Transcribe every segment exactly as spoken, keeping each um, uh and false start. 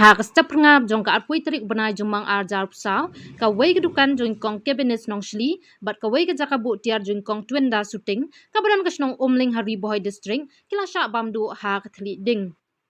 Ha ka step phyrngab jong ka arphew tarik u bnai Jymmang ar hajar arphew saw, kawei ka dukan jong i Kong Cabinet Nongshli bad kawei ka jaka buh tiar jong i Kong Twinda Suting kaba don ka shnong Umling ha Ri Bhoi District ki la shah bam duh ha ka thylliej ding.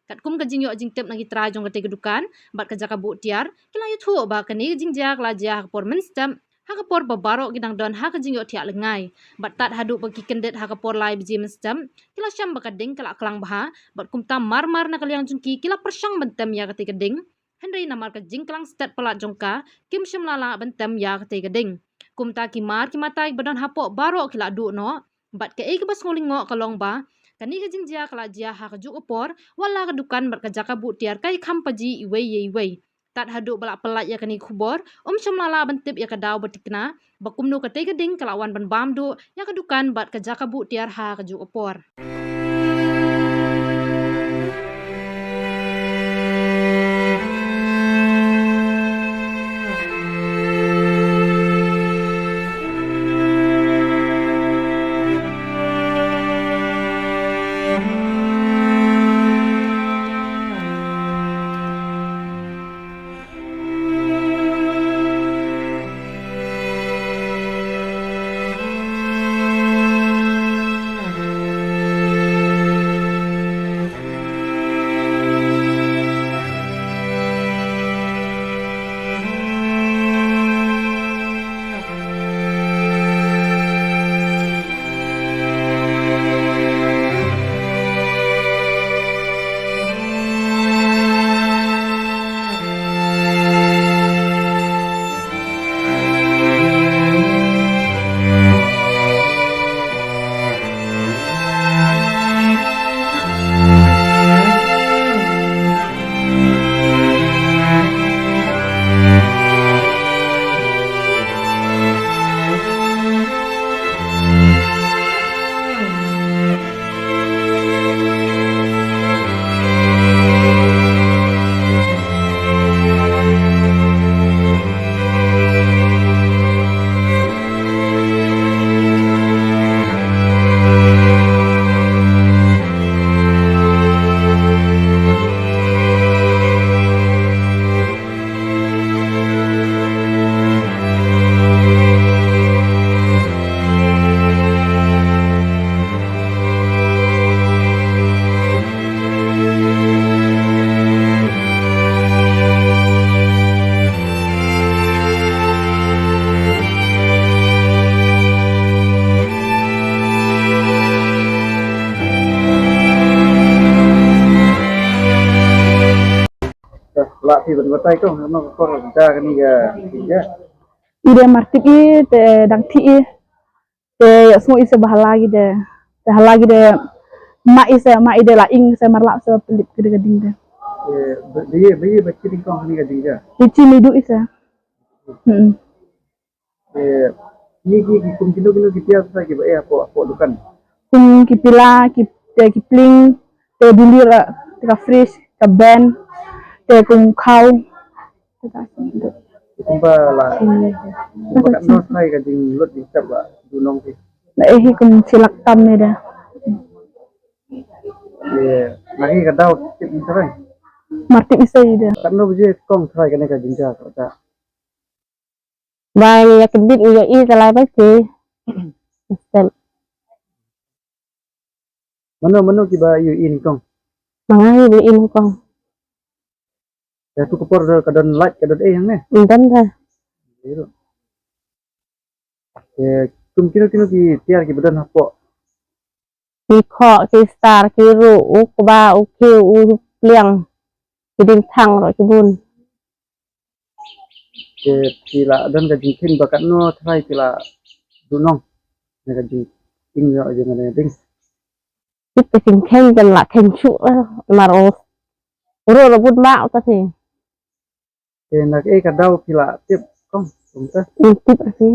Katkum ka jingïoh jingtip na ki trai jong katei ka dukan bad ka jaka buh tiar, ki la ïathuh ba kane ka jingjia ka la jia ha ka por mynstep, ha ka por ba baroh ki dang don ha ka jingïohthiah lyngngai. Bad tad haduh ba ki kyndit ha ka por lai baje mynstep, ki la shem ba ka ding ka la klang bha, bad kumta mar mar na ka liang jong ki ki la pyrshang ban tem ïa katei ka ding. Hynrei namar ka jingklang stet palat jong ka, kim shym la lah ban tem ïa katei ka ding. Kumta ki mar ki matai ba don hapoh baroh ki la duh noh. Bad kaei kaba sngew lyngngoh ka long ba kane ka jingjia ka la jia ha kajuh ka por, wat la ka dukan bad ka jaka buh tiar ka ïakham paji iwei ïa iwei. Tad haduh ba la pyllait ïa kane ka khubor, ym shym la lah ban tip ïa ka daw ba tikna ba kumno katei ka ding ka la wan ban bam duh ïa ka dukan bad ka jaka buh tiar ha kajuh ka por. Lah phi ban batai kong, ano ka por da kani ka, ka. I de mar tip i te dang thik i. Te ïa sngew i se ba hala ki de. Te hala ki de. Ma i se, ma i de la ing se mar lap se ba pynlip ki de ka ding de. Te ba, ba ye, ba ye ba ki ding kong kani ka ding ja. I chi mi du i se. Hmm. Te ki, ki, ki kum kino kino ki tiar sa ki ba eh hapoh, hapoh dukan. Kum ki pila, ki, te ki pling, te duli ra, te ka fridge, ka ben, te kum khaw. Te ka sum du. Kumba la, kumba katno trai ka jinglut jingtep ba duh nong ki. La eh hi kum shi lak tam ni da. Ye, lagi ka daw tip ni trai. Mar tip i sa i da. Katno baje kong trai kane ka jingjia ka ta. Ba ngi ïa kyndit ngi ïohi te lai baje. Step. Mano mano kiba ïohi nyngkong? Ma nga hi ba ïohi nyngkong. Ïa tu ka por ka don light ka don eh hangne? Ym don re. Ïa tu. Ïa kum kino kino ki tiar kiba don hapoh? Ki khoh, ki star, ki ruh, u kba, u khiew, u pliang, ki diengthang ruh ki bun. Te phi la don ka jingkheiñ ba katno trai phi la duh nong na ka jingkheiñ ïa ka jingding? Tip ka jingkheiñ kan la kheiñ shuh, eh, mar u ruh ruh bun ma uta phi. Te na kaei ka daw phi la tip kong kumta? Ym tip phi.